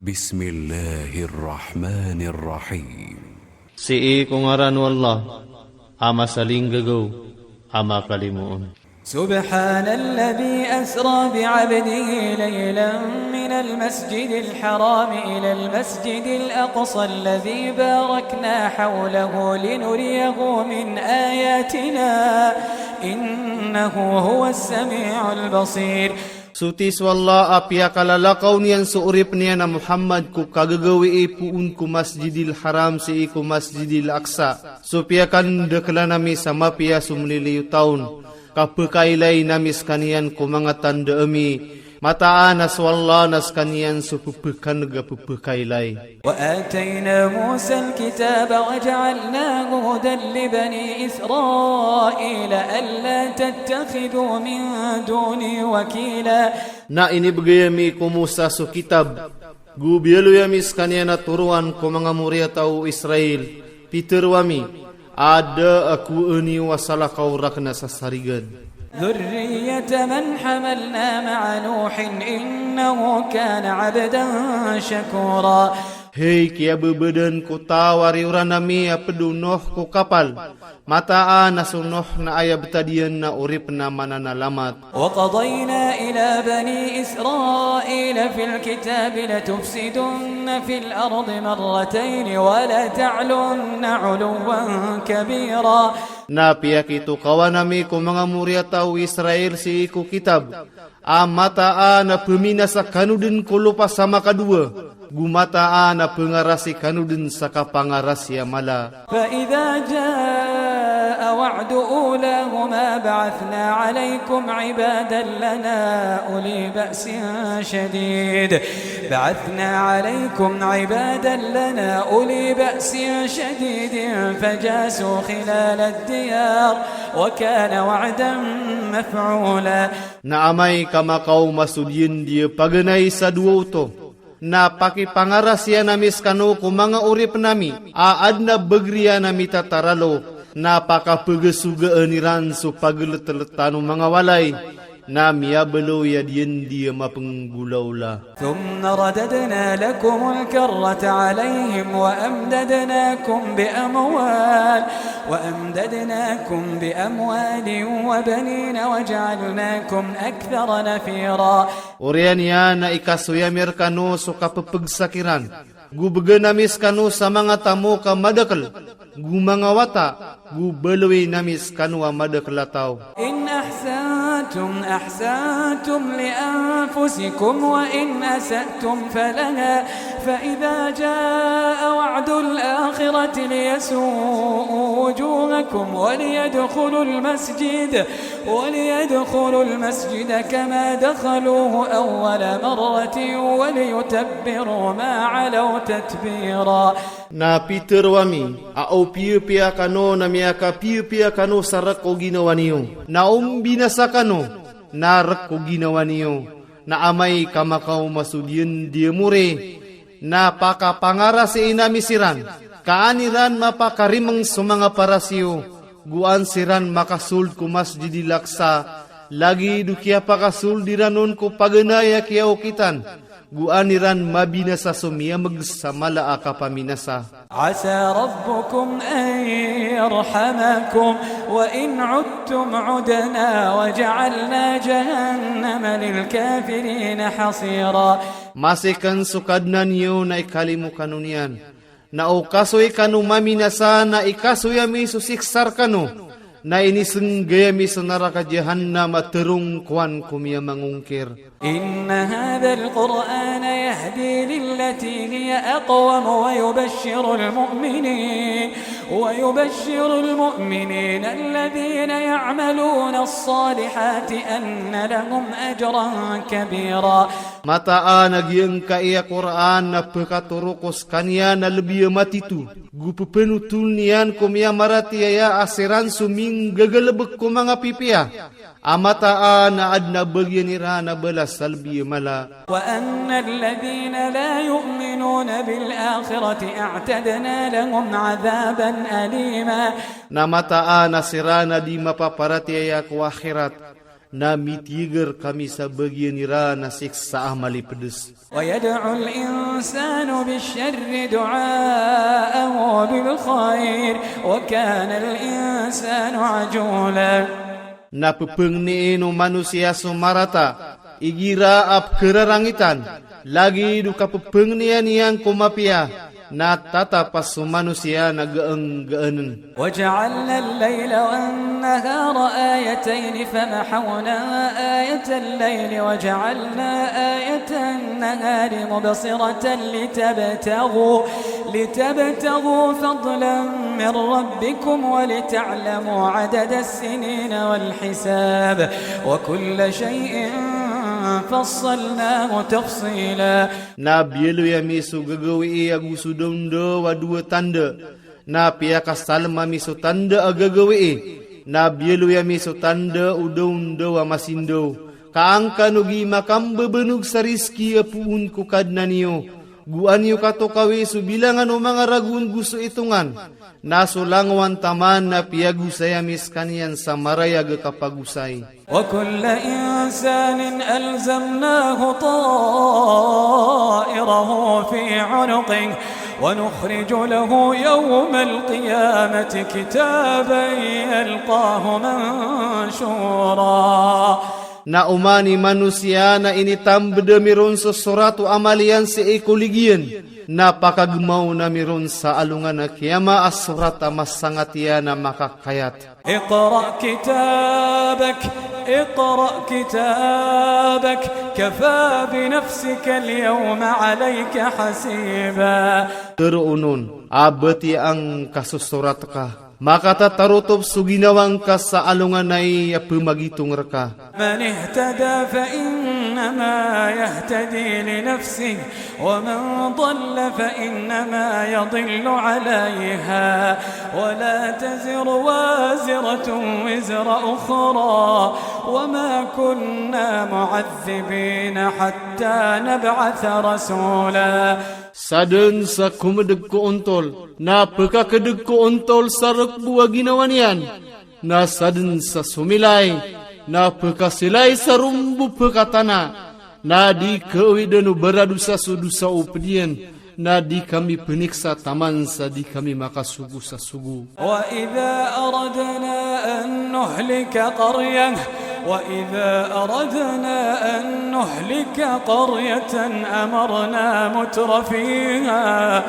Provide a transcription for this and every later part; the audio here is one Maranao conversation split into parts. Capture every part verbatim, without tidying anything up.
Bismillahirrahmanirrahim. Sii ko ngaran o Allah, a masalinggagaw, a makalimoon. سبحان الذي أسرى بعبده ليلا من المسجد الحرام إلى المسجد الأقصى الذي باركنا حوله لنريه من آياتنا إنه هو السميع البصير. Soti so Allah a piyakalalakaw niyan so oripn iyan a Muhammad ko kagagawii poon ko Masjidil Haram sii ko Masjidil Aqsa. So piyakandaklan ami sa mapiya so mliliyo taon, ka pkailay ami skaniyan ko manga tanda ami, mataan a so Allah na skaniyan so pphakaneg a ppkailay. وآتينا موسى الكتاب وجعلناه هدى لبني إسرائيل ألا تتخذوا من دوني وكيلا. Na inibgay ami ko Musa so kitab, go biyaloy ami skaniyan a toroan ko manga moriyataw o Israel, pitharo ami, a da a kowaan iyo a salakaw rakn a sasarigan. ذرية من حملنا مع نوح إنه كان عبدا شكورا. Hay kiyababadan ko taw a riyoran ami a pd o Nuh ko kapal, mataan a so Nuh na aya btad iyan na oripn a mananalamat. وقضينا إلى بني إسرائيل في الكتاب لتفسدن في الأرض مرتين ولتعلن علوا كبيرا. Na piyakitokawan ami ko manga moriyataw o Israel sii ko kitab, a mataan a pminasa kano dn ko lopa sa makadowa, go mataan a pngarasi kano dn sa kapangarasi a mala. فإذا جاء وعد أولاهما بعثنا عليكم عبادا لنا أولي بأس شديد، بعثنا عليكم عبادا لنا أولي بأس شديد فجاسوا خلال الديار وكان وعدا مفعولا. Na amay ka makaoma so diyandi a paganay sa dowa oto, na pakipangarasiyan ami skano ko manga oripn ami a adn a bagriyan a mitataralo, na pakapegesogaan iran so pagelteletan o manga walay, na miyabaloy a diyandi a mapnggolawla. ثم رددنا لكم الكرة عليهم وأمددناكم بأموال، وأمددناكم بأموال وبنين وجعلناكم أكثر نفيرا. Oriyan iyan na ikasoy ami rkano so kapepegsak iran, go bgan ami skano sa manga tamok a madakl, go manga wata, go baloyin ami skano a madakl a taw. إن أحسنتم أحسنتم لأنفسكم وإن أسأتم فلها، فإذا جاء وعد الآخرة ليسوءوا وجوهكم وليدخلوا المسجد، وليدخلوا المسجد كما دخلوه أول مرة وليتبروا ما علوا تتبيرا. Na pitharo ami a o piyapiya kano na miyakapiyapiya kano sa rk o ginawa niyo, na o mbinasa kano na rk o ginawa niyo. Na amay ka makaoma so diyandi a mori, na pakapangarasiin ami siran, ka an iran mapakarimng so manga paras iyo, go an siran makasold ko Masjidil Aqsa, lagid o kiyapakasold iran on ko paganay a kiyaokitan, go an iran mabinasa so miyamg sa mala a kapaminasa. عسى ربكم أن يرحمكم وإن عدتم عدنا وجعلنا جهنم للكافرين حصيرا. Masekan so Kadnan iyo na ikalimo kano niyan. Na o kasoy kano maminasa na ikasoy ami so siksa rkano, na inisnggay ami so naraka Jahannam a throng kowan ko miyamangongkir. إن هذا القرآن يهدي للتي هي أقوم ويبشر المؤمنين، ويبشر المؤمنين الذين يعملون الصالحات أن لهم أجرا كبيرا. Mataan a giyangkai a Qur'an na pkatoro ko skaniyan a lbi a matito, go pphanotol iyan ko miyamaratiyaya a siran so minggagalbk ko manga pipiya, a mataan a adn a bagian iran a balas a lbi a mala. وأن الذين لا يؤمنون بالآخرة أعتدنا لهم عذابا أليما. Na mataan a siran a di mapaparatiyaya ko akhirat, Na mitiger kami sa bagian iran a siksa a malipedes. ويدعو الإنسان بالشر دعاءه بالخير وكان الإنسان عجولا. Na pepengnin o manosiya so marata igira a pekerarangitan, lagid o kapepengnin iyan ko mapiya, na tatap a so manosiya na gaenggaenen. وجعلنا الليل والنهار آيتين فمحونا آية الليل وجعلنا آية النهار مبصرة لتبتغوا، لتبتغوا فضلا من ربكم ولتعلموا عدد السنين والحساب وكل شيء فصلناه تفصيلا. Na biyaloy ami so gagawii ago so daondaw a dowa tanda. Na piyakasalem ami so tanda a gagawii. Na biyaloy ami so tanda o daondaw a masindaw. Ka an kano gii makambebenog sa rizki a poon ko Kadnan iyo. Go an iyo katokawi so bilangan o manga ragon go so itongan. Na so langowan taman na piyagosay ami sekaniyan sa marayag a kapagosay. وكل إنسان ألزمناه طائره في عنقه ونخرج له يوم القيامة كتابا يلقاه منشورا. Na oman i manosiya na initambed ami ron so sorat o amal iyan sii ko ligi iyan, na pakagemaon ami ron sa alongan a kiyama a sorat a masangat iyan a makakayat. اقرأ كتابك، اقرأ كتابك، كفى بنفسك اليوم عليك حسيبا. Tero onon a batiya angka so sorat ka, makatatarotop so ginawa ngka sa alongan ai a pemagitong reka. من اهتدى فإنما يهتدي لنفسه ومن ضل فإنما يضل عليها ولا تزر وازرة وزر أخرى وما كنا معذبين حتى نبعث رسولا. Sadn sa komedeg ko ontol, na pekakedeg ko ontol sa rekbo a ginawa niyan. Na sadn sa somilay, na pekasilay sa rombo pekatana. Na di kaawidn o baradosa so dosa o ped iyan, na di kami peniksa taman sa di kami makasogo sa sogo. وإذا أردنا أن نهلك قرية، وإذا أردنا أن نهلك قرية أمرنا متر فيها،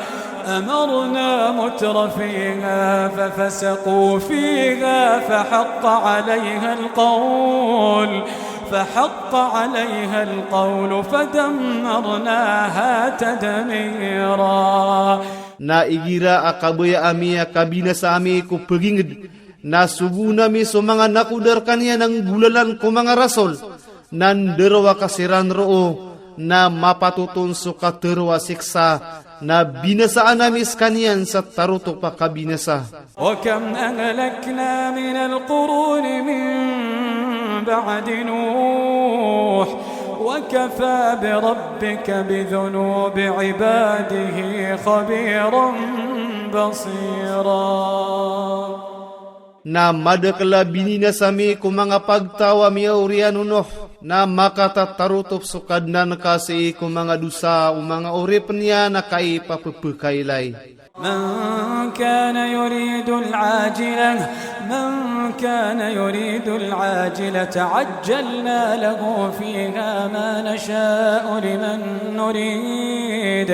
أمرنا متر فيها ففسقوا فيها فحق عليها القول، فحق عليها القول فدمرناها تدميرا. Na igira a kabaya ami a kabinasa ami ko peginged, na sogoon ami so manga nakoda rekaniyan a nggolalan ko manga rasol, na ndarawa ka siran roo, na mapatoton so katero a siksa, na binasaan ami sekaniyan sa tarotop a kabinasa. وكم أهلكنا من القرون من بعد نوح وكفى بربك بذنوب عباده خبيرا بصيرا. Na madakel a bininasa mi ko manga pagtaw a miyaoriyan o Nuh, na makatatarotop so Kadnan ka sii ko manga dosa o manga oripen iyan a kaipapepekailay. من كان يريد العاجلة، من كان يريد العاجلة عجلنا له فيها ما نشاء لمن نريد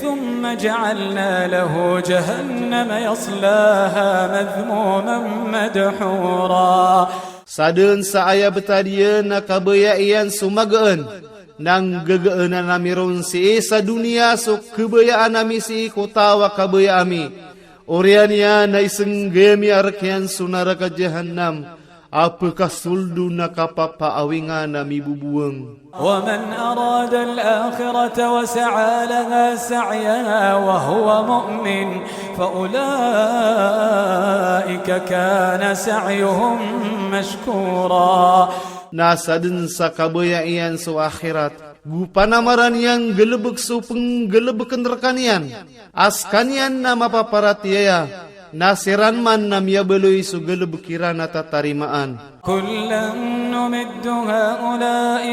ثم جعلنا له جهنم يصلاها مذموما مدحورا. Sadn sa aya btad iyan a kabaya iyan so magaan, na nggagaanan ami ron sii sa doniya so kabayaan ami sii ko taw a kabaya ami. Oriyan iyan na isenggay ami a rk iyan so naraka Jahannam a pkasoldo na kapapaawingan a mibobowang. ومن أراد الآخرة وسعى لها سعيها وهو مؤمن فأولئك كان سعيهم مشكورا. Na sadn sa kabaya iyan so akhirat, go panamaran iyan nggalbk so pnggalbkn rkaniyan a skaniyan na mapaparatiyaya, na siran man na miyabaloy so galbk iran a tatarimaan. كلا نمد هؤلاء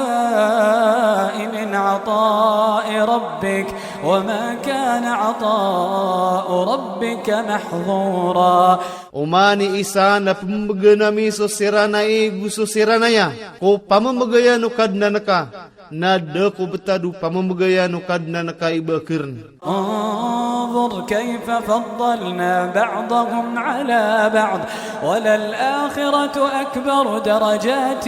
وهؤلاء من عطاء ربك وما كان عطاء ربك محظورا. Oman i isa na pmbgan ami so siran ai go so siran aya ko pammbgayan o Kadnan ka, na da ko btad o pammbgayan o Kadnan ka i ba kn. انظر كيف فضلنا بعضهم على بعض وللآخرة أكبر درجات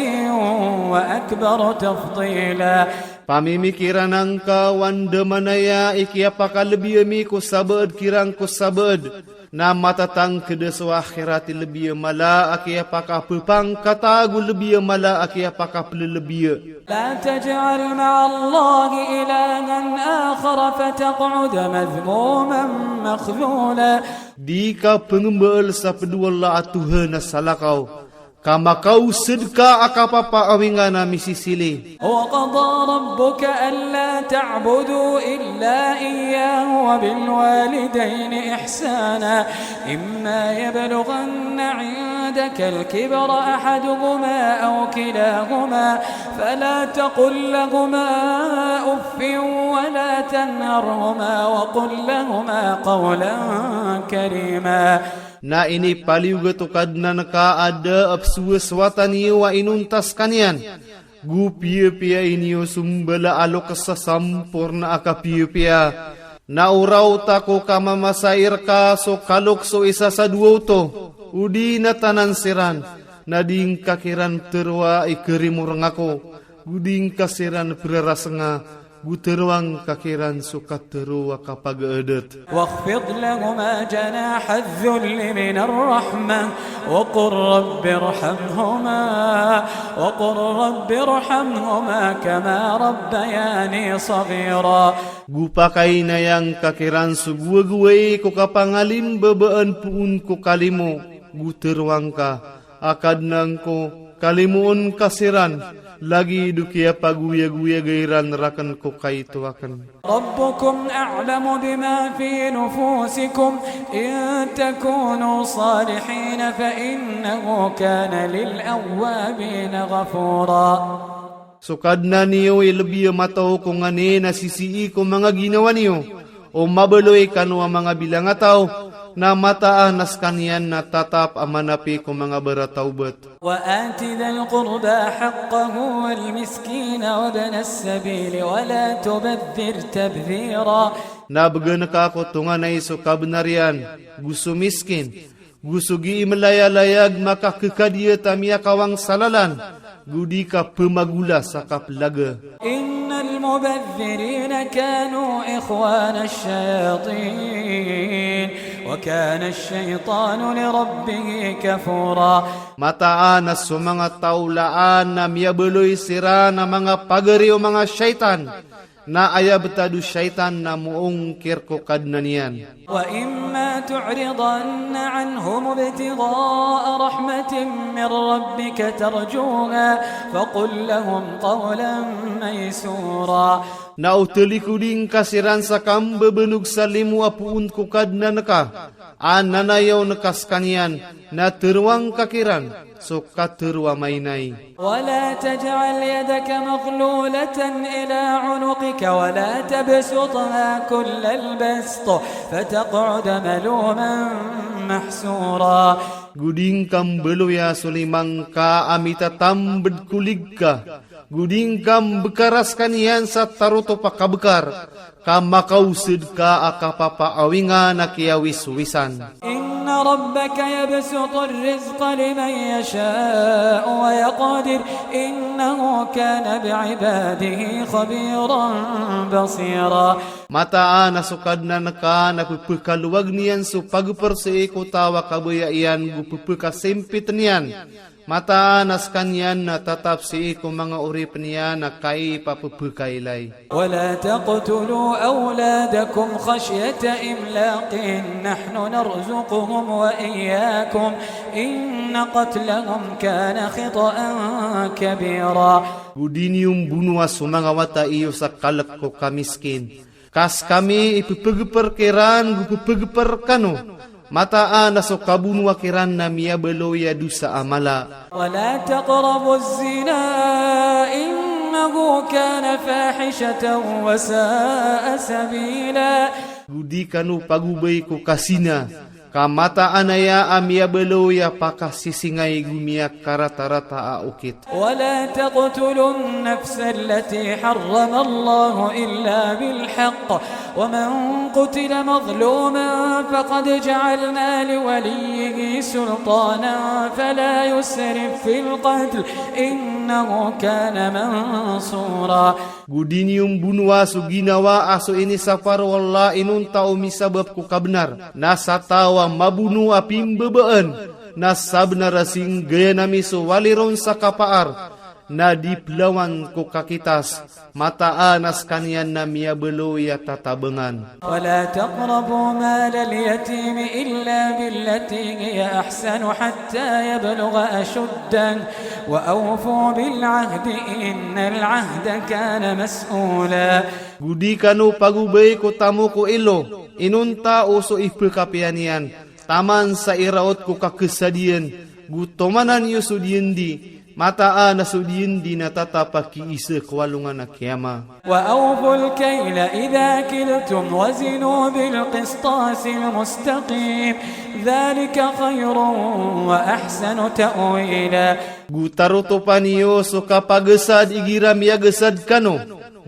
وأكبر تفضيلا. Pamimikiran angka o andamanaya i kiyapakalbi ami ko sabaad kiran ko sabaad, na matatangkd so akhirat i lbi a mala a kiyapakapphangkata ago lbi a mala a kiyapakaplilbi a. لا تجعل مع الله إلها آخر فتقعد مذموما مخذولا. Di ka pngmbaal sa pd o Allah a Tuhan a salakaw, ka makaosd ka a kapapaawingan a misisili. وقضى ربك ألا تعبدوا إلا إياه وبالوالدين إحسانا إما يبلغن عندك الكبر أحدهما أو كلاهما فلا تقل لهما أف ولا تنهرهما وقل لهما قولا كريما. Na inipaliyogat o Kadnan ka a da a psowasowatan iyo a inonta skaniyan, go piyapiya iniyo so mbala a loks a samporna a kapiyapiya. Na o raota ko kamamasa i rka so kaloks o isa sa dowa oto, odi na tanan siran, na di ngka kiran tharoa i karimornga ko, go di ngka siran prarasnga, go tharoa ngka kiran so katharo a kapagaadat. واخفض لهما جناح الذل من الرحمة وقل رب ارحمهما وقل رب ارحمهما كما ربياني صغيرا. Go pakainaya ngka kiran so gowagowai ko kapangalimbabaan poon ko kalimo, go tharoa ngka a Kadnan ko, kalimoon ka siran, lagid o kiyapagoyagoyaga iran rakn ko kaito akn. ربكم أعلم بما في نفوسكم إن تكونوا صالحين فإنه كان للأوابين غفورا. So Kadnan iyo i lbi a mataw ko nganin a sisii ko manga ginawa niyo. O mabaloy kano a manga bilangataw, na mataan a skaniyan na tatap a manapi ko manga baratawbat. وآت ذا القربى حقه والمسكين وابن السبيل ولا تبذر تبذيرا. Na bgan ka ko tonganay so kabnar iyan, go so miskin, go so gii mlayalayag makakekadiyat a miyakawang sa lalan, go di ka pmagola sa kaplaga. إن المبذرين كانوا إخوان الشياطين وكان الشيطان لربه كفورا. Mataan a so manga taw laan a miyabaloy siran a manga pagari o manga shaytan, na aya btad o shaytan na moongkir ko Kadnan iyan. وإما تعرضن عنهم ابتغاء رحمة من ربك ترجوها فقل لهم قولا ميسورا. Na o talikodi ngka siran sa kambabanog sa limo a poon ko Kadnan ka, a nanayawn ka skaniyan, na tharoa ngka kiran so katharo a maina. ولا تجعل يدك مغلولة إلى عنقك ولا تبسطها كل البسط فتقعد ملوما محسورا. Go di ngka mbaloya so lima ngka a mitatambd ko lig ka, go di ngka mbkara skaniyan sa tarotop a kabkar, ka makaosd ka a kapapaawingan a kiyawiswisan. إن ربك يبسط الرزق لمن يشاء ويقدر إنه كان بعباده خبيرا بصيرا. Mataan a so Kadnan ka na pphakalowag niyan so pagpr sii ko taw a kabaya iyan go ppkhasimpit niyan. Mataan a skaniyan na tatap sii ko manga oripn iyan a kaipappkailay. ولا تقتلوا أولادكم خشية إملاق نحن نرزقهم وإياكم إن قتلهم كان خطأ كبيرا. Go di niyo mbonoa so manga wata iyo sa kalk ko kamiskin. Ka skami i pphagpr kiran go pphagpr rkano, Mataan a so kabonoa kiran na miyabaloy a dosa a mala. ولا تقربوا الزنا إنه كان فاحشة وساء سبيلا. Go di kano pagobay ko kazina, ka mataan aya a miyabaloy a pakasisingay go miyakaratarata a okit. ولا تقتلوا النفس التي حرم الله إلا بالحق ومن قتل مظلوما فقد جعلنا لوليه سلطانا فلا يسرف في القتل إنه كان منصورا. Go di niyo mbonoa so ginawa a so inisapar o Allah inonta o misabap ko kabenar. Na sa taw a mabono a pimbabaan, na sabnar a singgayaan ami so wali ron sa kapaar, na di plawan ko kakitas, mataan a sekaniyan na miyabaloy a tatabangan. ولا تقربوا مال اليتيم إلا بالتي هي أحسن حتى يبلغ أشده وأوفوا بالعهد إن العهد كان مسؤولا. Go di kano pagobay ko tamok o ilo, inonta o so ipekapiya niyan, taman sa iraot ko kakesadiyan, go tomanan iyo so diyandi, mataan a so diyandi na tatap a kiisa ko alongan a kiyama. وأوفوا الكيل إذا كلتم وزنوا بالقسطاس المستقيم ذلك خير وأحسن تأويلا. Go tarotopan iyo so kapagesad igira miyagesad kano,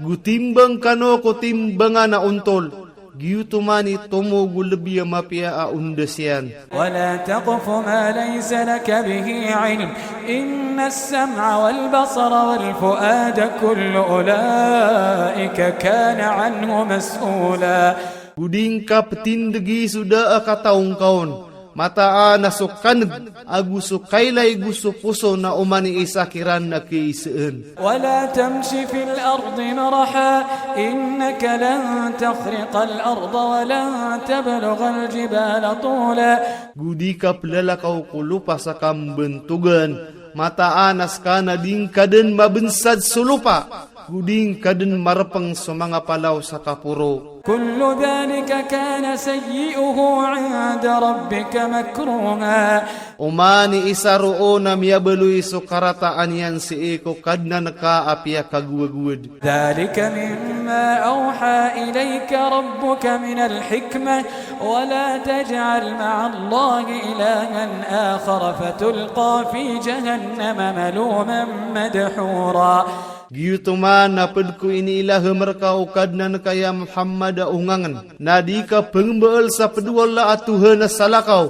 go timbang kano ko timbangan a ontol, giyoto man i tomo go lebi a mapiya a ondas iyan. ولا تقف ما ليس لك به علم إن السمع والبصر والفؤاد كل أولئك كان عنه مسؤولا. Go di ngka petindegi so da a kataw ngka on, mataan a so kaneg, ago so kailay go so poso na oman i isa kiran na kiisaan. ولا تمش في الأرض مرحا إنك لن تخرق الأرض ولن تبلغ الجبال طولا. Go di ka pelalakaw ko lopa sa kambentogan, mataan a seka na di ngka den mabensad so lopa, go di ngka den marepeng so manga palaw sa kaporo. كل ذلك كان سيئه عند ربك مكروها. Oman i isa roo na miyabaloy so karataan iyan sii ko Kadnan ka a piyakagowagowad. ذلك مما أوحى إليك ربك من الحكمة ولا تجعل مع الله إلها آخر فتلقى في جهنم ملوما مدحورا. Giyoto man a ped ko iniilahem reka o Kadnan ka ya Muhammad a ongangen, na di ka pengembaal sa ped o Allah a Tohan a salakaw,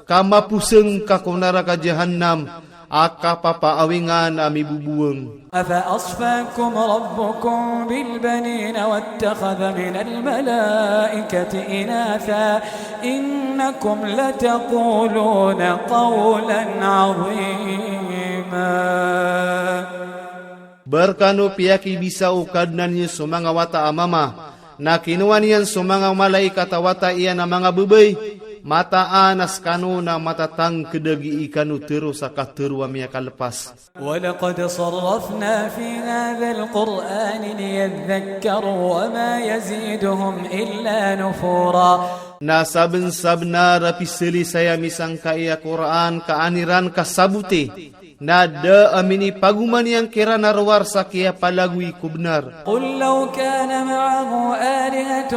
ka maposeng ka ko naraka Jahannam a kapapaawingan a miboboweng. أفأصفاكم ربكم بالبنين واتخذ من الملائكة إناثا إنكم لتقولون قولا عظيما. Ba rekano piyakibisa o Kadnan iyo so manga wata a mama, na kinowa niyan so manga malaikat a wata iyan a manga bebay, mataan a sekano na matatangked a gii kano tero sa katero a miyakalepas. ولقد صرفنا في هذا القرآن ليذكروا وما يزيدهم إلا نفورا. Na sabensabenar a piselisay ami sangkai a Qur'an ka an iran kasaboti, na da a minipagoman iyan kiran a rowar sa kiyapalagoy ko benar. قل لو كان معه آلهة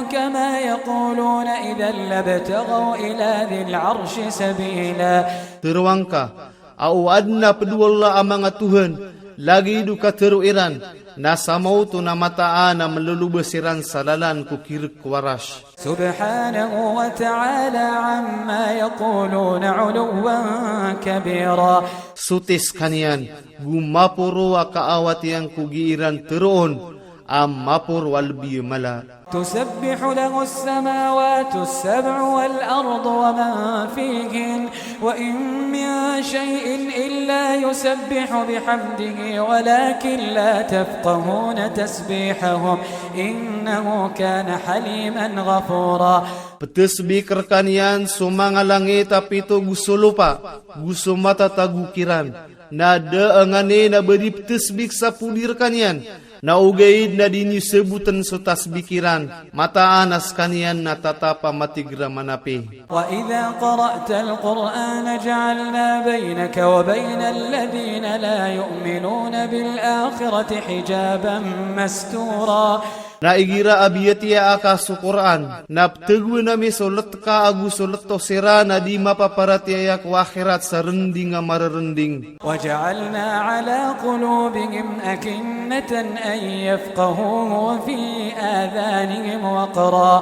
كما يقولون إذا لابتغوا إلى ذي العرش سبيلا. Tero angka, a o aden a ped o Allah a manga tohan, lagid o katero iran, na samaoto na mataan a melolobes iran sa lalan ko kirek ko Arash. سبحانه وتعالى عما يقولون علوا كبيرا. Soti sekaniyan, go maporo a kaawat iyan ko gii ran teroon, a maporo a lebi a mala. تسبح له السماوات السبع والأرض ومن فيهن وإن من شيء إلا يسبح بحمده ولكن لا تفقهون تسبيحهم إنه كان حليما غفورا. Petesbik rekaniyan so manga langit a pito go so lopa, go so matatago kiran. Na da a nganin a ba di petesbik sa podi rekaniyan, Na ogaid na di niyo sabotn so tasbih kiran, mataan a skaniyan na tatap a matig ra manapi. وإذا قرأت القرآن جعلنا بينك وبين الذين لا يؤمنون بالآخرة حجابا مستورا. Na igira a biyatiyaa ka so Qur'an, na pthagowan ami so lt ka ago so lt o siran a di mapaparatiyaya ko akhirat sa rnding a mararnding. وجعلنا على قلوبهم أكنة أن يفقهوه وفي آذانهم وقرا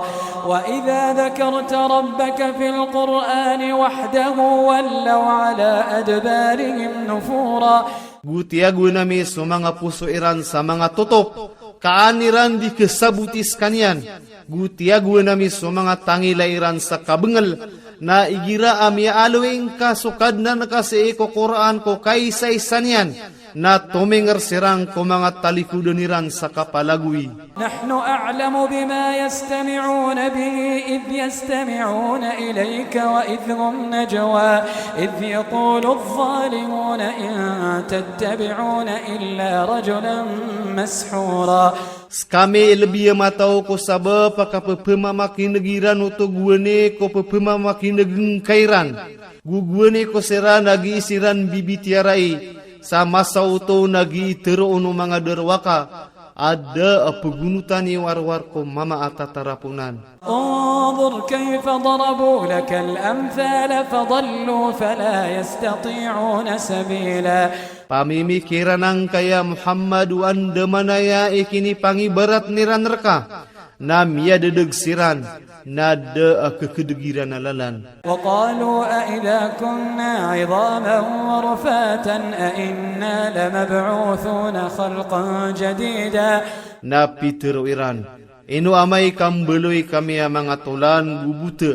وإذا ذكرت ربك في القرآن وحده ولوا على أدبارهم نفورا. Go tiyagowan ami so manga poso iran sa manga totop, ka an iran di khasaboti skaniyan. Go tiyagowan ami so manga tangila iran sa kabngl, na igira a miyaaloy ngka so Kadnan ka sii ko Qur'an ko kaisaisa niyan, na tomingr siran ko manga talikodan iran sa kapalagoy. نحن أعلم بما يستمعون به إذ يستمعون إليك وإذ هم نجوى إذ يقول الظالمون إن تتبعون إلا رجلا مسحورا. Skami i lbi a mataw ko sabap a kapphamakin'g iran oto gowani ko pphamakin'g ngka iran. Go gowani ko siran a gii siran bibitiyarai sa masa oto na gii tharoon o manga darowaka a da a pgonota niyo a rowar ko mama a tataraponan. انظر كيف ضربوا لك الأمثال فضلوا فلا يستطيعون سبيلا. Pamimikiran angka ya Muhammad o andamanaya i kinipangibaratn iran rka, na miyadadg siran, na da a kkdg iran a lalan. وقالوا أإذا كنا عظاما ورفاتا أإنا لمبعوثون خلقا جديدا. Na pitharo iran, ino amay ka mbaloy kami a manga tolan go bota,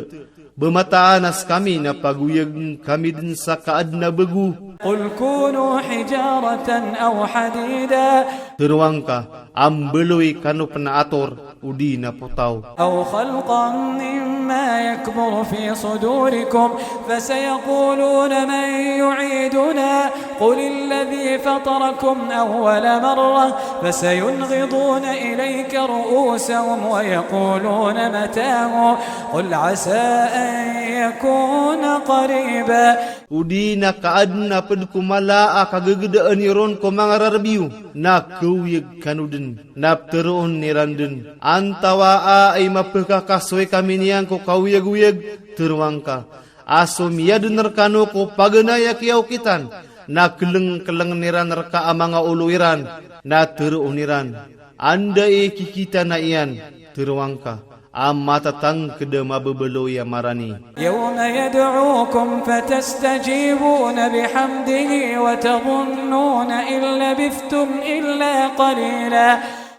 ba mataan a skami na pagoyagn kami dn sa kaadn a bago. قل كونوا حجارة أو حديدا. Tharoa ngka a mbaloy kano pn a ator odi na potaw. أو خلقا مما يكبر في صدوركم فسيقولون من يعيدنا قل الذي فطركم أول مرة فسينغضون إليك رؤوسهم ويقولون متى هو قل عسى أن يكون قريبا. Odi na kaadn a pd ko mala a kagagdaan iyo ron ko manga rarb iyo, na kaoyag kano dn. Na ptharoon iran dn, antawaa i mapkhakasoy kami niyan ko kaoyagoyag? Tharoa ngka a so miyadn rkano ko paganay a kiyaokitan, na klngklngn iran rka a manga olo iran, na tharoon iran, anda i kikitana iyan? Tharoa ngka a matatangkd a mababaloy a marani. يوم يدعوكم فتستجيبون بحمده وتظنون إن لبثتم إلا قليلا.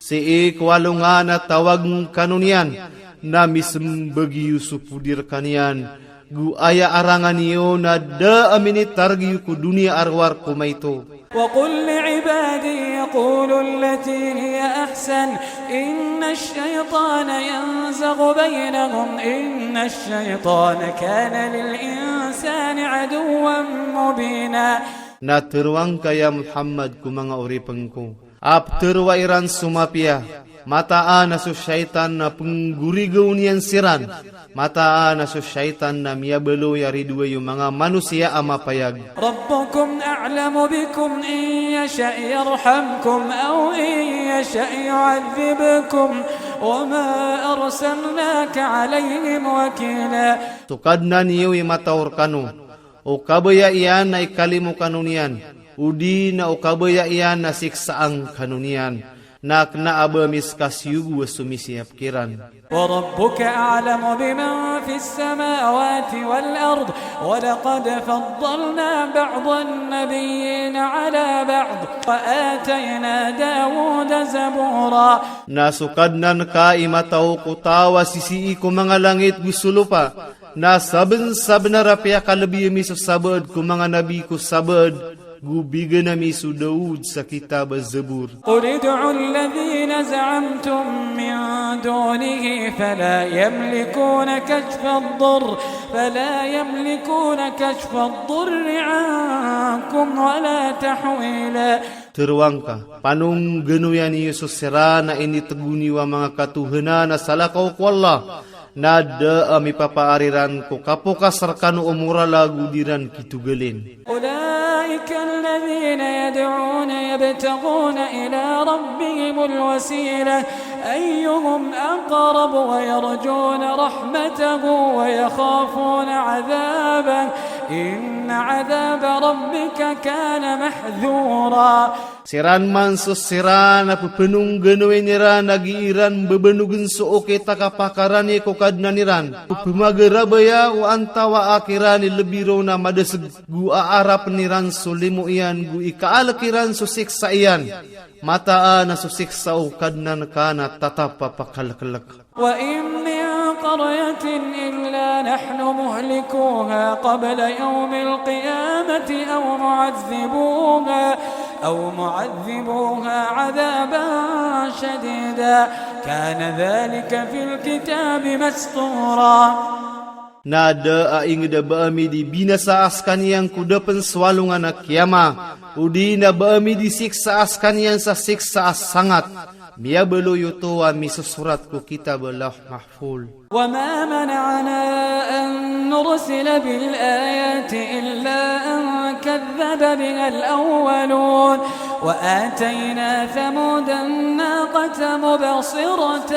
Sii ko alongan a tawagn kano niyan, na mismbag iyo so podi rkaniyan, go aya arangan iyo na da a minitarg iyo ko doniya a rowar ko maito. وقل لعبادي يقولوا التي هي أحسن إن الشيطان ينزغ بينهم إن الشيطان كان للإنسان عدوا مبينا. Na tharoa ngka ya Muhammad ko manga oripn ko a ptharoa iran so mapiya, mataan a so shaytan na pnggorigaw niyan siran, mataan a so shaytan na miyabaloy a ridoay o manga manosiya a mapayag. ربكم أعلم بكم إن يشأ يرحمكم أو إن يشأ يعذبكم وما أرسلناك عليهم وكيلا. So Kadnan iyo i mataw rkano, o kabaya iyan na ikalimo kano niyan, odi na o kabaya iyan na siksaan kano niyan, na kna a ba miskasiyogo a somisiyap kiran. وربك أعلم بمن في السماوات والأرض ولقد فضلنا بعض النبيين على بعض وآتينا داود زبورا. Na so Kadnan ka i mataw ko taw a sisii ko manga langit go so lopa, na sabnsabnar a piyakalbi ami so sabaad ko manga nabi ko sabaad, Go bigan ami so Daud sa kitab a Zabur. قل ادعوا الذين زعمتم من دونه فلا يملكون كشف الضر، فلا يملكون كشف الضر عنكم ولا تحويلا. Teroang ka, panongganoya niyo so siran a initego niyo a manga katohanan a salakaw ko Allah, na da a mipapaar iran ko kapokas rekano o moral ago di ran kitogalin. أولئك الذين يدعون يبتغون إلى ربهم الوسيلة أيهم أقرب ويرجون رحمته ويخافون عذابه إن عذاب ربك كان محذورا. Siran man so siran a pepenongganoin iran a gii ran bebenogen so okit a kapakarani ko Kadnan iran, pemagarabaya o antawaa kiran i lebi ron a madaseg, go aarapen iran so limo iyan go ikaalek iran so siksa iyan. Mataan a so siksa o Kadnan ka na tatap a pakalekelek. وإن من قرية إلا نحن مهلكوها قبل يوم القيامة أو معذبوها، أو معذبوها عذابا شديدا كان ذلك في الكتاب مسطورا. Na da a inged a ba ami di binasa a sekaniyan ko da pen so alongan a kiyama, odi na ba ami di siksa a sekaniyan sa siksa a sangat. Miyabaloy oto a misosorat ko kitab a Lawh Mahfuz. وما منعنا أن نرسل بالآيات إلا أن كذب بها الأولون وآتينا ثمود الناقة مبصرة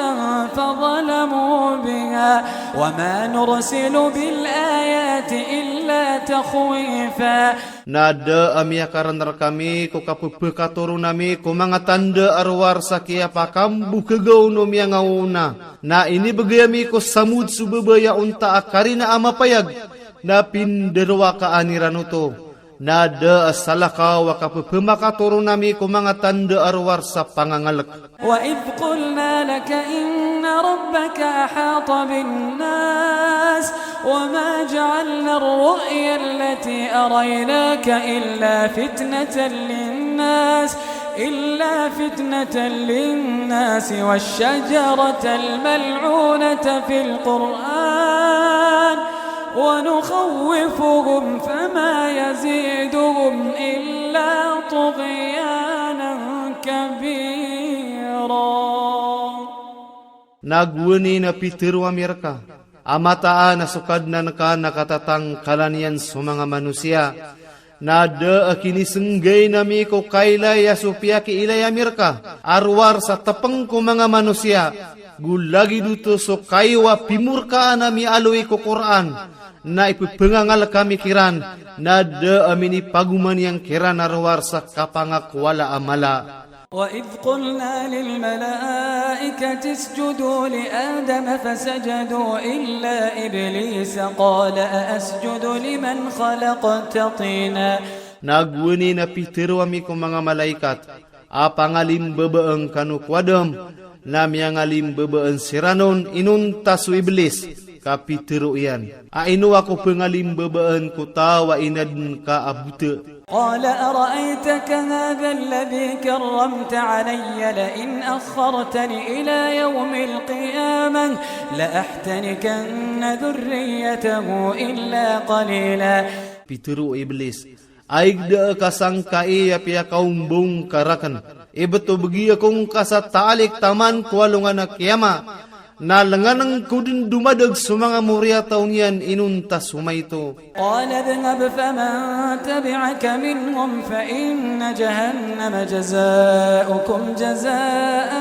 فظلموا بها وما نرسل بالآيات إلا تخويفا. Na da a miyakaran rekami ko kapepekatoron ami ko manga tanda a rowar sa kiyapakambokegaw o miyangaoona. Na inibegay ami ko Samud so babaya onta a karina a mapayag, na pinderowakaan iran oto. Na da a salakaw a kapepemakatoron ami ko manga tanda a rowar sa pangangalek. وإذ قلنا لك إن ربك أحاط بالناس وما جعلنا الرؤيا التي أريناك إلا فتنة للناس، إلا فتنة للناس والشجرة الملعونة في القرآن ونخوفهم فما يزيدهم إلا طغيانا كبيرا. Na gowani na pitero ami reka a mataan a so Kadnan ka na katatangkalan iyan so manga manosiya. Na da a kinisenggayn ami ko kailay a so piyakiilay ami reka a rowar sa tepeng ko manga manosiya, go lagid oto so kayo a pimorkaan ami aloy ko Qur'an, na ipepengangalek ami kiran, na da a minipagoman iyan kiran a rowar sa kapangakowala a mala. وإذ قلنا للملائكة اسجدوا لآدم فسجدوا إلا إبليس قال أأسجد لمن خلقت طينا. Na gowani na pitero ami ko manga malaikat a pangalimbabaen kano ko Adam, na miyangalimbabaan siran on inonta so Iblis, ka pitero iyan a ino ako pengalimbabaan ko taw a inaden ka a bota. قال أرأيتك هذا الذي كرمت علي لئن أخرتني إلى يوم القيامة لأحتنكن ذريته إلا قليلا. Pitero o Iblis, ayeg da ka sangkai a piyakaombong ka raken, ibt o begi ako ngka sa taalik taman ko alongan a kiyama, na lenganen ko den domadeg so manga moriyataw niyan inonta so maito. قال اذهب فمن تبعك منهم فإن جهنم جزاؤكم جزاء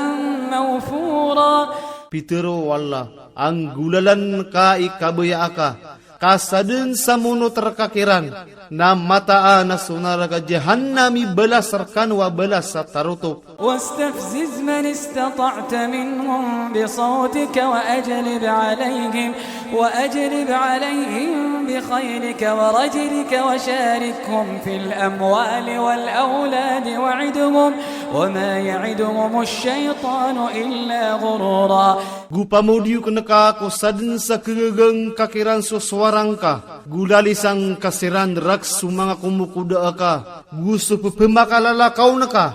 موفورا. Pitero o Allah, anggolalan ka i kabaya aka, ka sa den sa monot reka kiran, na mataan a so naraka Jahannam i balas rekano a balas a tarotop. واستفزز من استطعت منهم بصوتك وأجلب عليهم، وأجلب عليهم بخيلك ورجلك وشاركهم في الأموال والأولاد وعدهم، وما يعدهم الشيطان إلا غرورا. Go pamodiyo kn ka ko sadn sa khaggagangka kiran so sowara ngka, go lalisang ka siran rakhs o manga komokoda ka, go so pphamakalala ka on ka,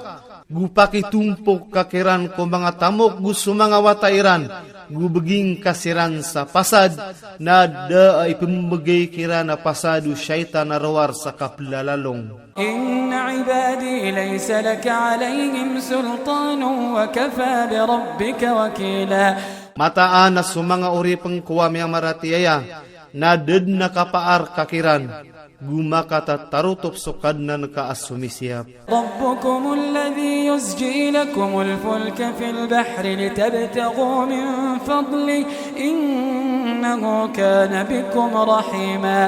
go pakitompok ka kiran ko manga tamok go so manga wata iran, go bgi ngka siran sa pasad, na da a ipmbgay kiran a pasad o shaytan a rowar sa kaplalalong. إن عبادي ليس لك عليهم سلطان وكفى بربك وكيلا. Mataan a so manga oripn ko a miyamaratiyaya, na da dn a kapaar ka kiran, go makatatarotop so Kadnan ka a somisiyap. ربكم الذي يزجي لكم الفلك في البحر لتبتغوا من فضله إنه كان بكم رحيما.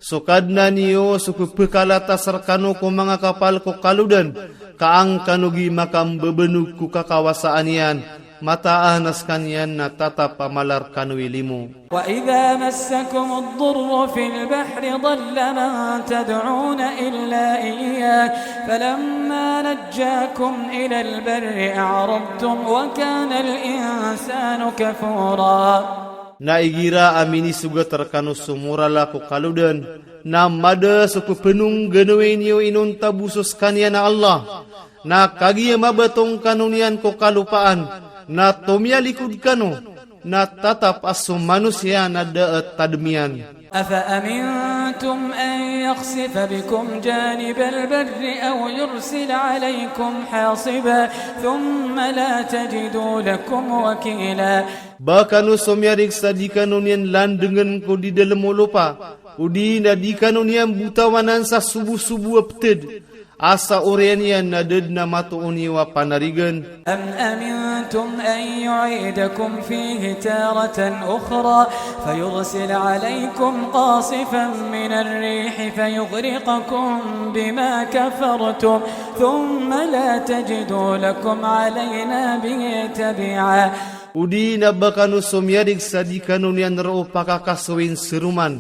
So Kadnan iyo so pphakalatas rkano ko manga kapal ko kalodan, ka an kano gi makambabanog ko kakawasaan iyan, mataan a skaniyan na tatap a mala rkano i limo. وإذا مسكم الضر في البحر ضل من تدعون إلا إياه فلما نجاكم إلى البر أعرضتم وكان الإنسان كفورا. Na igira a minisogat rkano so morala ko kalodan, na mada so pphanongganaway niyo inonta bo so skaniyan a Allah, na kagiya mabatong kano niyan ko kalopaan, na tomiyalikod kano, na tatap a so manosiya na da a tadm iyan. أفأمنتم أن يخسف بكم جانب البر أو يرسل عليكم حاصبا ثم لا تجدوا لكم وكيلا. Ba kano somiyarig sa di kano niyan landngn ko di dalm o lopa, odi na di kano niyan botawanan sa sobosobo a ptd, a sa oriyan iyan na da dn a matoon iyo a panarigan. أم أمنتم أن يعيدكم فيه تارة أخرى فيرسل عليكم قاصفا من الريح فيغرقكم بما كفرتم ثم لا تجدوا لكم علينا به تبيعا. Odi na ba kano somiyarig sa di kano niyan roo pakakasoyin seroman,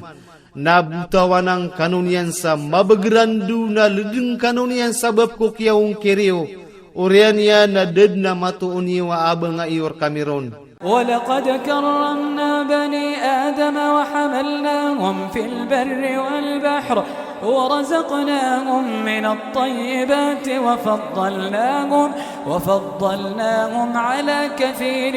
na botawanan kano niyan sa mabagrandaw na ldng kano niyan sabap ko kiyaongkir iyo, oriyan iyan na da dn a matoon iyo a abanga iyo rkami ron. ولقد كرمنا بني آدم وحملناهم في البر والبحر ورزقناهم من الطيبات وفضلناهم، وفضلناهم على كثير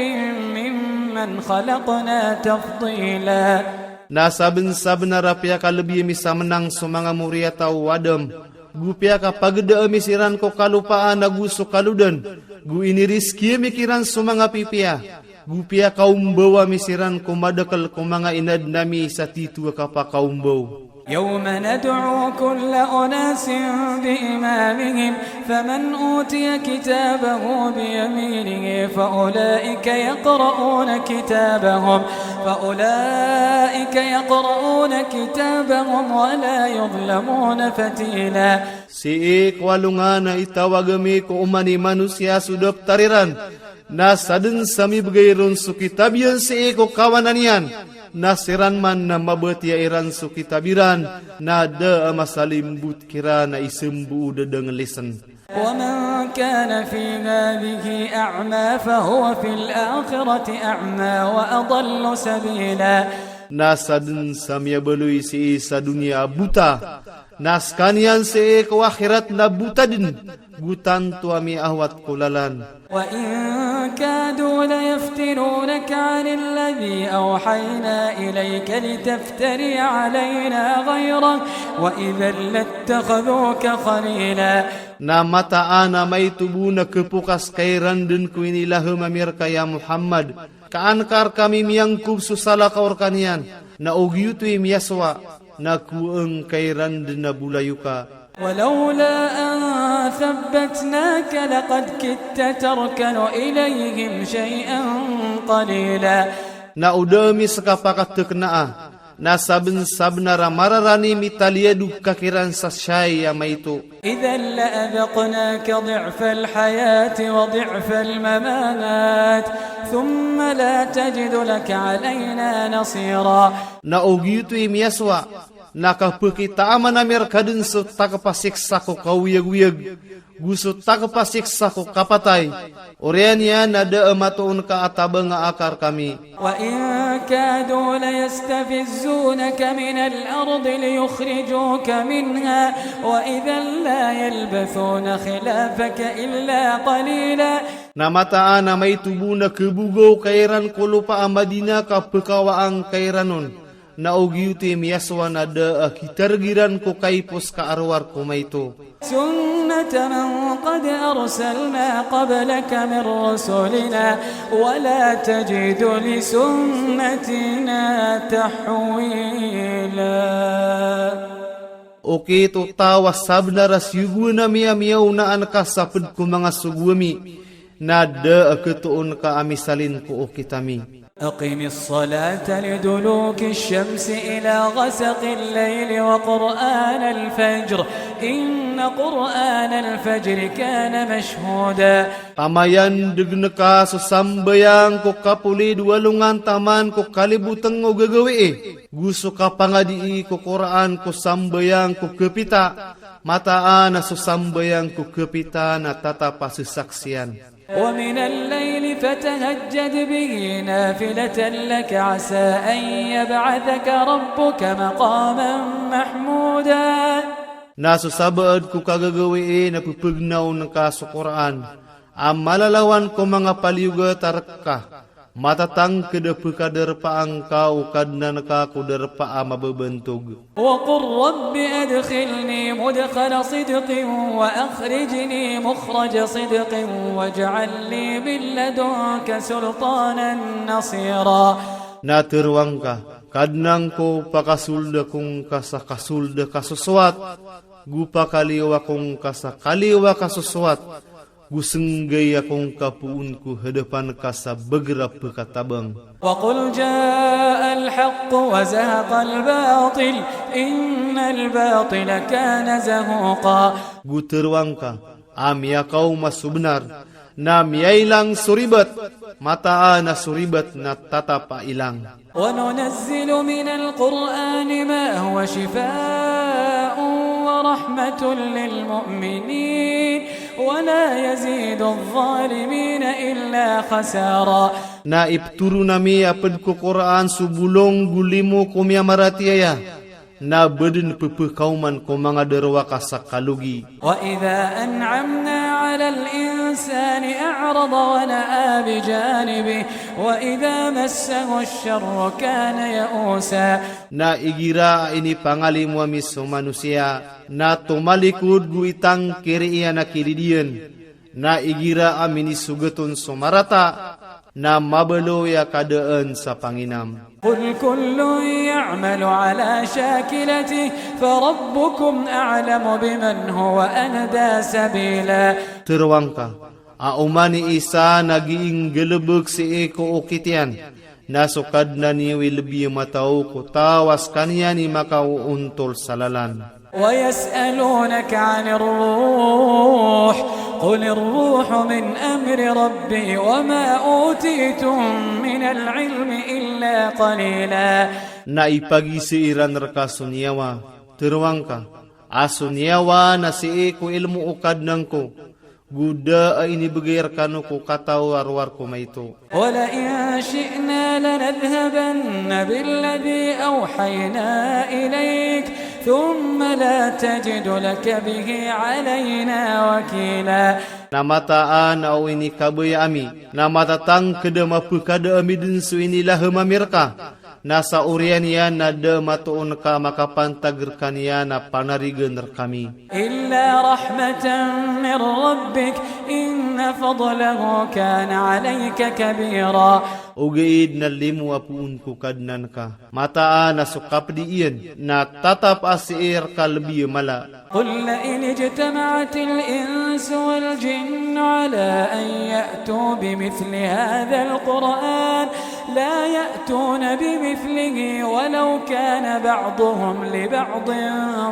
ممن خلقنا تفضيلا. Na sabnsabnar a piyakalbi ami sa mnang so manga moriyataw o Adam, go piyakapagda ami siran ko kalopaan ago so kalodan, go inirizki ami kiran so manga pipiya, go piyakaombaw ami siran ko madakl ko manga inadn ami sa tito a kapakaombaw. يوم ندعو كل أناس بإمامهم فمن أوتي كتابه بيمينه فأولئك يقرؤون كتابهم، فأولئك يقرؤون كتابهم ولا يظلمون فتيلا. Sii ko alongan a itawag ami ko oman i manosiya so daptar iran, na sadn sa mibgay ron so kitab iyan sii ko kawanan iyan, na siran man na mabatiya iran so kitab iran, na da a masalimbot kiran a ismbo o da dn a nglisen. ومن كان في هذه أعمى فهو في الآخرة أعمى وأضل سبيلا. Na sadn sa miyabaloy sii sa doniya a bota, na skaniyan sii ko akhirat na bota dn, go tanto a miyaawat ko lalan. وإن كادوا ليفتنونك عن الذي أوحينا إليك لتفتري علينا غيره وإذا لاتخذوك خليلا. Na mataan a maito bo na khapokas ka iran dn ko inilahm ami rka ya Muhammad, ka an ka rkami miyangkob so salakaw rkaniyan, na ogiyoto i miyasowa, na kowaa ngka iran dn a bolayoka. ولولا أن ثبتناك لقد كدت تركن إليهم شيئا قليلا. Na o da ami ska pakatknaa, na sabnsabnar a mararani mitaliyado ka kiran sa siyai a maito. إذا لأذقناك ضعف الحياة وضعف الممات ثم لا تجد لك علينا نصيرا. Na ogiyoto i miyasowa, na kapakitaaman ami rka dn so takp a siksa ko kaoyagoyag, Go so takep a siksa ko kapatay, oriyan iyan na da a matoon ka a tabang a aka rekami. وإن كادوا ليستفزونك من الأرض ليخرجوك منها وإذا لا يلبثون خلافك إلا قليلا. Na mataan a maito bo na kebogaw ka iran ko lopa a Madina ka pekawaan ka iran on. Na ogaid oto i miyasowa na da a kitareg iran ko kaipos ka arowar ko maito. سنة من قد أرسلنا قبلك من رسلنا ولا تجد لسنتنا تحويلا. Okit o taw a sabenar a siyogoan ami a miyaonaan ka sa ped ko manga sogo ami, na da a ketoon ka a misalin ko okit ami. أقم الصلاة لدلوك الشمس إلى غسق الليل وقرآن الفجر إن قرآن الفجر كان مشهودا. Ka mayandeg ngka so sambayang ko kapolid o alongan taman ko kaliboteng o gagawii, go so kapangadii ko Qur'an ko sambayang ko kepita, mataan a so sambayang ko kepita na tatap a sesaksian. ومن الليل فتهجد به نافلة لك عسى أن يبعثك ربك مقاما محمودا. Na so sabaad ko kagagawii na pepegnaw ngka so Qur'an a malalawan ko manga paliyogat a rek ka, matatangked a pekadarpaa ngka o Kadnan ka ko darpa a mabebentog. وقل رب أدخلني مدخل صدق وأخرجني مخرج صدق واجعل لي من لدنك سلطانا نصيرا. Na teroang ka, Kadnan ko, pakasold ako ngka sa kasold a kasosoat, go pakaliyo ako ngka sa kaliyo a kasosoat, go senggay ako ngka poon ko hadapan ka sa bager a pekatabang. وقل جاء الحق وزهق الباطل إن الباطل كان زهوقا. Go teroang ka a miyakaoma so benar, na miyailang so ribat, mataan a so ribat na tatap a ilang. وننزل من القرآن ما هو شفاء ورحمة للمؤمنين ولا يزيد الظالمين إلا خسارا. Na ipetoron ami a ped ko Qur'an so bolong go limo ko miyamaratiyaya, na ba den pepekaoman ko manga darowaka sa kalogi. وإذا أنعمنا على الإنسان أعرض ونأى بجانبه وإذا مسه الشر كان يئوسا. Na igira a inipangalimo ami so manosiya, na tomalikod go itangkiri iyan a kilidiyan. Na igira a minisogat on so marata, na mabaloy a kadaan sa panginam. قل كل يعمل على شاكلته فربكم أعلم بمن هو أهدى سبيلا. Teroang ka a oman i isa na gii nggalebek sii ko okit iyan, na so Kadnan iyo i lebi a matao ko taw a sekaniyan i makaoontol sa lalan. ويسألونك عن الروح قل الروح من أمر ربي وما أوتيتم من العلم إلا قليلا. Na ipagizai ran reka so niyawa, teroang ka a so niyawa na sii ko ilmo o Kadnan ko, go da a inibegay rekano ko kataw a rowar ko maito. ولئن شئنا لنذهبن بالذي أوحينا إليك ثم لا تجد لك به علينا وكيلا. Na mataan a o inikabaya ami, na matatangked a mapekada ami den so inilahem ami reka. Na sa oriyan iyan na da matoon ka makapantag rekaniyan a panarigen rekami. إلا رحمة من ربك إن فضله كان عليك كبيرا. Ogaid na limo a poon ko Kadnan ka, mataan a so kapedi iyan na tatap a sii reka lebi a mala. قل لئن اجتمعت الإنس والجن على أن يأتوا بمثل هذا القرآن لا يأتون بمثله ولو كان بعضهم لبعض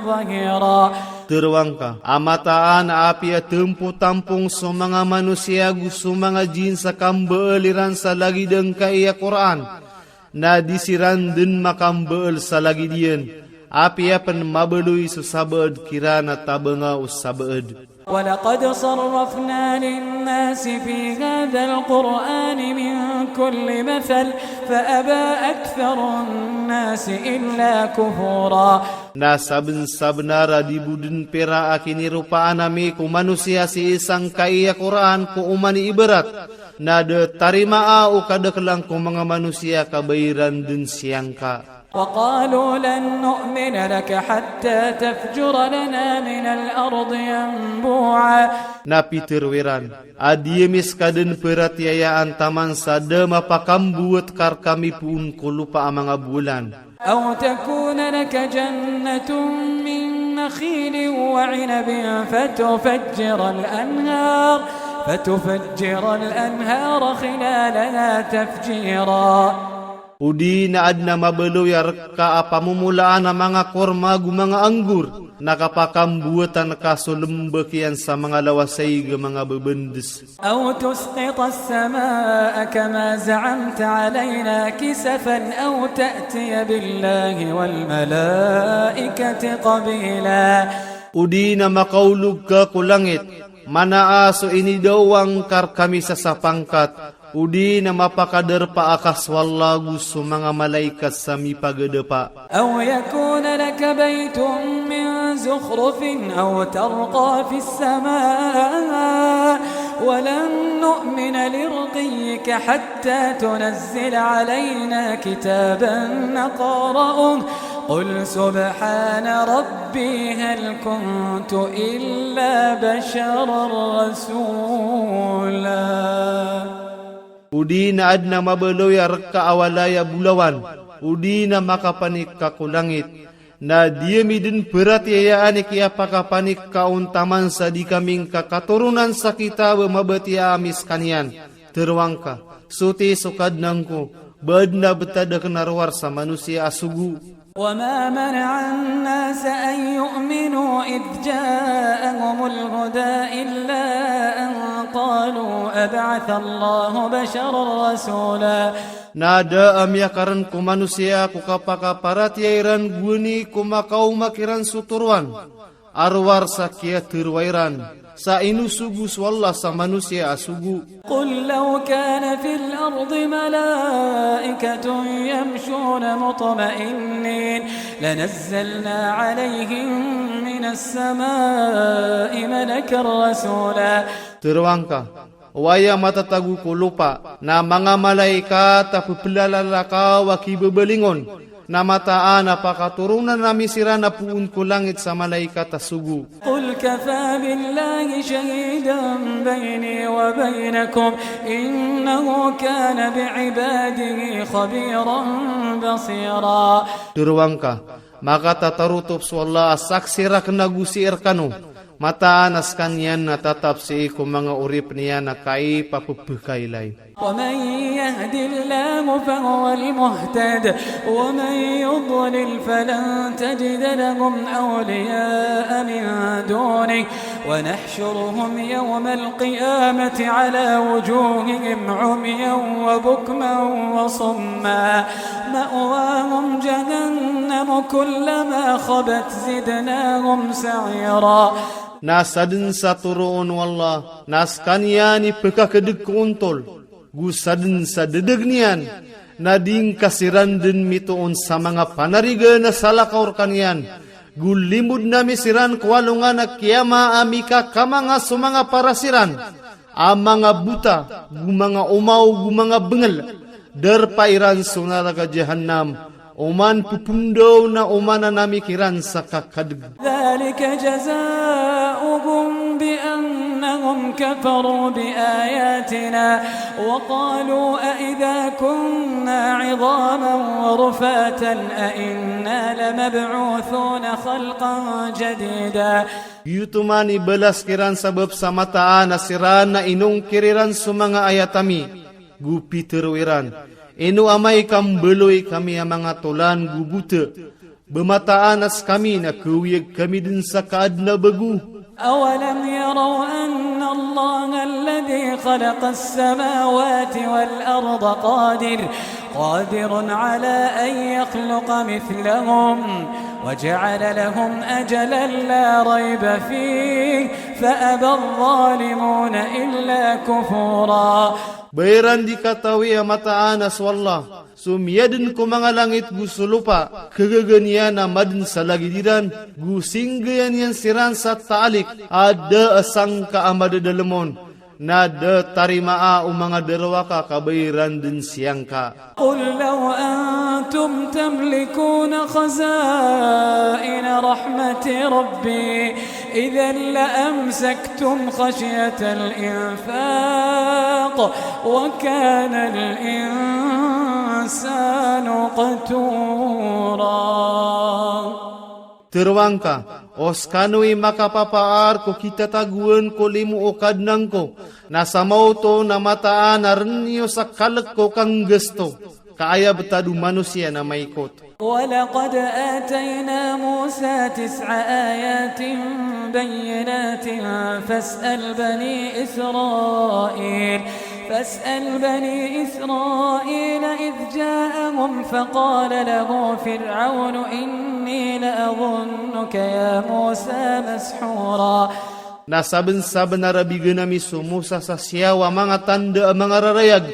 ظهيرا. Teroang ka a mataan a apiya tempotampong so manga manosiya go so manga jin sa kambaal iran sa lagid angkai a Qur'an, na di siran den makambaal sa lagid iyan, apiya pen mabaloy so sabaad kiran a tabanga o sabaad. ولقد صرفنا للناس في هذا القرآن من كل مثل فأبى أكثر الناس إلا كفورا. Na sabnsabnar a di bo dn pira a kiniropaan ami ko manosiya sii sangkai a Qur'an ko oman i ibarat, na da tarimaa o kadaklan ko manga manosiya ka ba iran dn siyangka. وقالوا لن نؤمن لك حتى تفجر لنا من الأرض ينبوعا. Na pitharo iran a di ami ska dn paratiyayaan taman sa da mapakambowat ka rkami poon ko lopa a manga bolan. أو تكون لك جنة من نخيل وعنب فتفجر الأنهار، فتفجر الأنهار خلالها تفجيرا. O di na adn a mabaloy a rka a pamomolaan a manga korma ago manga anggur, na kapakambowatan ka so lmbk iyan sa manga lawasaig a manga babands. أو تسقط السماء كما زعمت علينا كسفا أو تأتي بالله والملائكة قبيلا. O di na makaolog ka ko langit, manaa so inidawang ka rkami sa sapangkat, o di na mapakadarpaa ka so Allah ago so manga malaikat sa mipagadapa. أو يكون لك بيت من زخرف أو ترقى في السماء ولن نؤمن لرقيك حتى تنزل علينا كتابا نقرؤه قل سبحان ربي هل كنت إلا بشرا رسولا. O di na adn a mabaloy a rka a walay a bolawan, o di na makapanik ka ko langit, na di ami dn paratiyayaan i kiyapakapanik ka on taman sa di kami ngka katoronan sa kitab a mabatiya ami skaniyan. Tharoang ka, soti so Kadnan ko, ba adn a btad akn a rowar sa manosiya a sogo. وما منع الناس أن يؤمنوا إذ جاءهم الهدى إلا أن قالوا أبعث الله بشرا رسولا. Na da a miyakarn ko manosiya ko kapakaparatiyaya iran gowani ko makaoma kiran so toroan a rowar sa kiyatharo iran sa inosogo so Allah sa manosiya a sogo. قل لو كان في الأرض ملائكة يمشون مطمئنين لنزلنا عليهم من السماء ملكا رسولا. Tharoang ka, o aya matatago ko lopa na manga malaikat a pplalalakaw a kibabalingon, na mataan a pakatoronan ami siran a poon ko langit sa malaikat a sogo. قل كفى بالله شهيدا بيني وبينكم إنه كان بعباده خبيرا بصيرا. Tharoang ka, makatatarotop so Allah a saksi rakn ago sii rkano, mataan a skaniyan na tatap sii ko manga oripn iyan a kaipappkailay. ومن يهد الله فهو المهتد ومن يضلل فلن تجد لهم أولياء من دونه ونحشرهم يوم القيامة على وجوههم عميا وبكما وصما مأواهم جهنم كلما خبت زدناهم سعيرا. Na sadn sa toroon o Allah na skaniyan i pkakdg ko ontol, go sadn sa ddg niyan, na di ngka siran dn mitoon sa manga panarigan a salakaw rkaniyan, go limodn ami siran ko alongan a kiyama a mikakamanga so manga paras iran a manga bota, go manga omaw, go manga bngl, darpa iran so naraka Jahannam, oman pphandaw na oman a namik iran sa kakadg. ذلك جزاؤهم بأنهم كفروا بآياتنا وقالوا أإذا كنا عظاما ورفاتا أإنا لمبعوثون خلقا جديدا. Giyoto man i balas kiran sabap sa mataan a siran na inongkir iran so manga ayat ami, go pitharo iran, ino amay ka mbaloy kami a manga tolan go bota, ba mataan a skami na kawiyag kami dn sa kaadn a bago. أولم يروا أن الله الذي خلق السماوات والأرض قادر، قادر على أن يخلق مثلهم، وجعل لهم أجلا لا ريب فيه فأبى الظالمون إلا كفورا. Ba iran di katawi a mataan a so Allah so miyadn ko manga langit go so lopa, khagaga niyan a madn sa lagid iran, go singgaya niyan siran sa taalik a da a sangka a madadalm on, na da tarimaa o manga darowaka ka ba iran dn siyangka. قل لو أنتم تملكون خزائن رحمة ربي إذا لأمسكتم خشية الإنفاق وكان الإنسان قتورا. Tharoa ngka, o skano i makapapaar ko kitatagoan ko limo o Kadnan ko, na sa maoto na mataan a rn iyo sa kalk ko kanggasto, ka aya btad o manosiya na maikot. ولقد آتينا موسى تسع آيات بينات فاسأل بني إسرائيل فاسأل بني إسرائيل إذ جاءهم فقال له فرعون إني لأظنك يا موسى مسحورا. Na sabnsabnar a bigan ami so Musa sa siyaw a manga tanda a manga rarayag,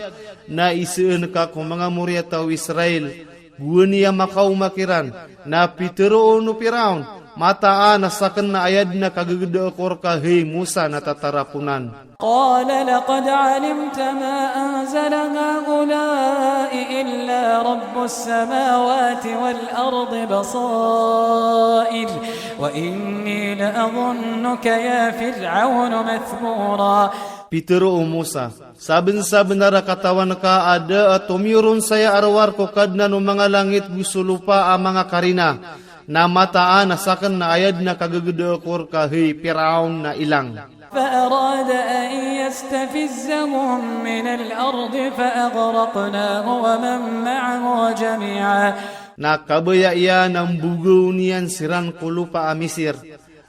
na isaan ka ko manga moriyataw Israel, go aya makaoma kiran, na pitharo o Firaun, mataan a sakn na aya dn a kagagda ko rka hay Musa na tataraponan. قال لقد علمت ما أنزل هؤلاء إلا رب السماوات والأرض بصائر وإني لأظنك يا فرعون مثبورا. Pitharo o Musa, sabnsabnar a katawan ka a da a tomiyoron saya a rowar ko Kadnan o manga langit go so lopa a manga karina, na mataan a sakn na aya dn a kagagda ko rka hay Firaun na ilang. فأراد أن يستفزهم من الأرض فأغرقناه ومن معه جميعا. Na kabaya iyan a mbogaw niyan siran ko lopa a Misir,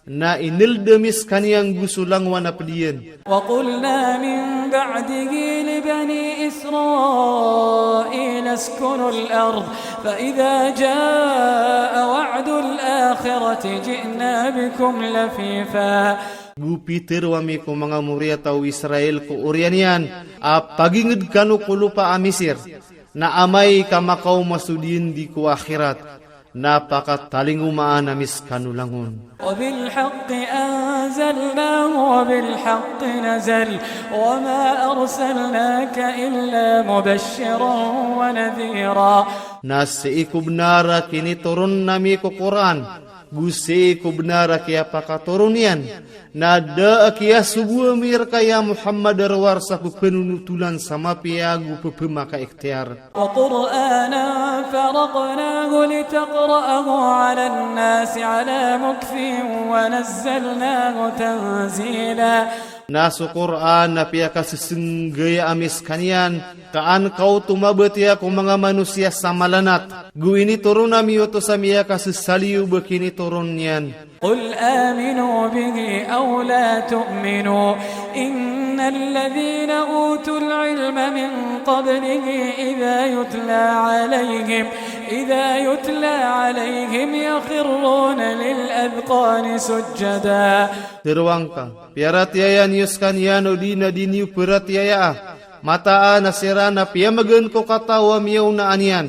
na inld ami skaniyan go so langowan a pd iyan. وقلنا من بعده لبني إسرائيل اسكنوا الأرض فإذا جاء وعد الآخرة جئنا بكم لفيفا. Go pitharo ami ko manga moriyataw Israel ko oriyan iyan a pagingd kano ko lopa a Misir, na amay ka makaoma so diyandi ko akhirat, na pakatalingomaan ami skano langon. وبالحق أنزلناه وبالحق نزل وما أرسلناك إلا مبشرا ونذيرا. Na sii ko bnar a kinitoron ami ko Qur'an, go sii ko bnar a kiyapakatoron iyan, na da a kiyasogo ami rka ya Muhammad a rowar sa pphanonotolan sa mapiya go pphamakaikhtiyar. وقرآنا فرقناه لتقرأه على الناس على مكث ونزلناه تنزيلا. Na so Qur'an na piyakasesnggaya ami skaniyan, ka an ka oto mabatiya ko manga manosiya sa malanat, go initoron ami oto sa miyakasesaliyo ba kinitoron iyan. قل آمنوا به أو لا تؤمنوا إن الذين أوتوا العلم من قبله إذا يتلى عليهم إذا يتلى عليهم يخرون للأذقان سجدا. Tharoa ngka, piyaratiyaya niyo skaniyan odi na di niyo pharatiyayaa, mataan a siran a piyamgan ko kataw a miyaonaan iyan,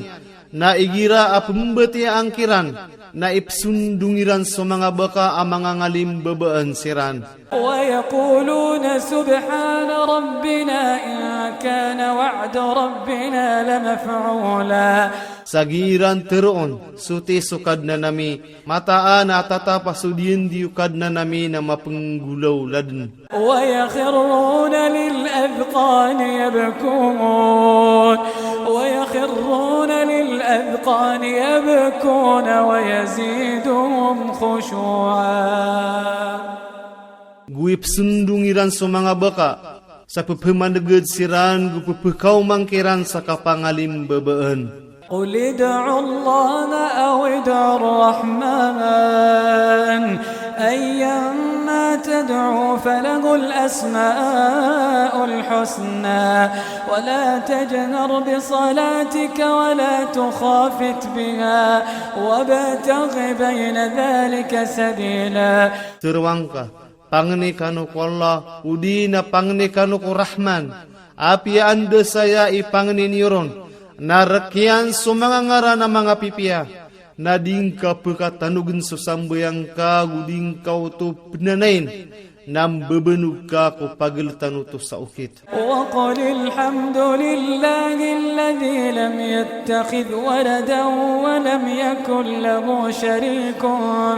na igira a pmbatiyaa ngka iran, na ipsondong iran so manga baka a manga ngalimbabaan siran. ويقولون سبحان ربنا إن كان وعد ربنا لمفعولا. Sa gii iran tharoon, soti so Kadnan ami, mataan a tatap a so diyandi o Kadnan ami na mapnggolawla dn. ويخرون للأذقان يبكون ويخرون للأذقان يبكون ويزيدهم خشوعا. Go ipsondong iran so manga baka, sa pphamaneged siran go pphakaoma ngka iran sa kapangalimbabaan. قل ادعوا الله أو ادعوا الرحمن أيما تدعو فله الأسماء الحسنى ولا تجهر بصلاتك ولا تخافت بها وابتغ بين ذلك سبيلا. Tharoang ka, pangni kano ko Allah, odi na pangni kano ko Rahman, apiya anda saya i pangni niyo ron, na rk iyan so manga ngaran a manga pipiya, na di ngka pkatanogen so sambayang ka, go di ngka oto pnanain, na mbabanog ka ko pagl tano oto sa okit. وقل الحمد لله الذي لم يتخذ ولدا ولم يكن له شريك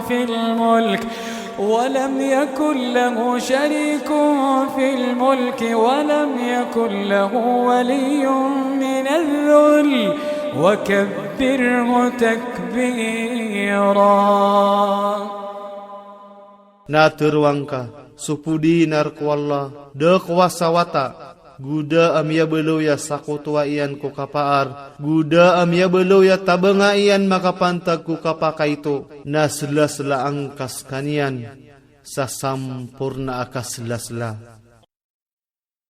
في الملك ولم يكن له شريك في الملك ولم يكن له ولي من الذل وكبره تكبيرا. Na tharoang ka, so podinar ko Allah, da kowasa wata, go da a miyabaloy a sakotowa iyan ko kapaar, go da a miyabaloy a tabanga iyan makapantag ko kapakaito, na slasla angka skaniyan sa samporna a kaslasla.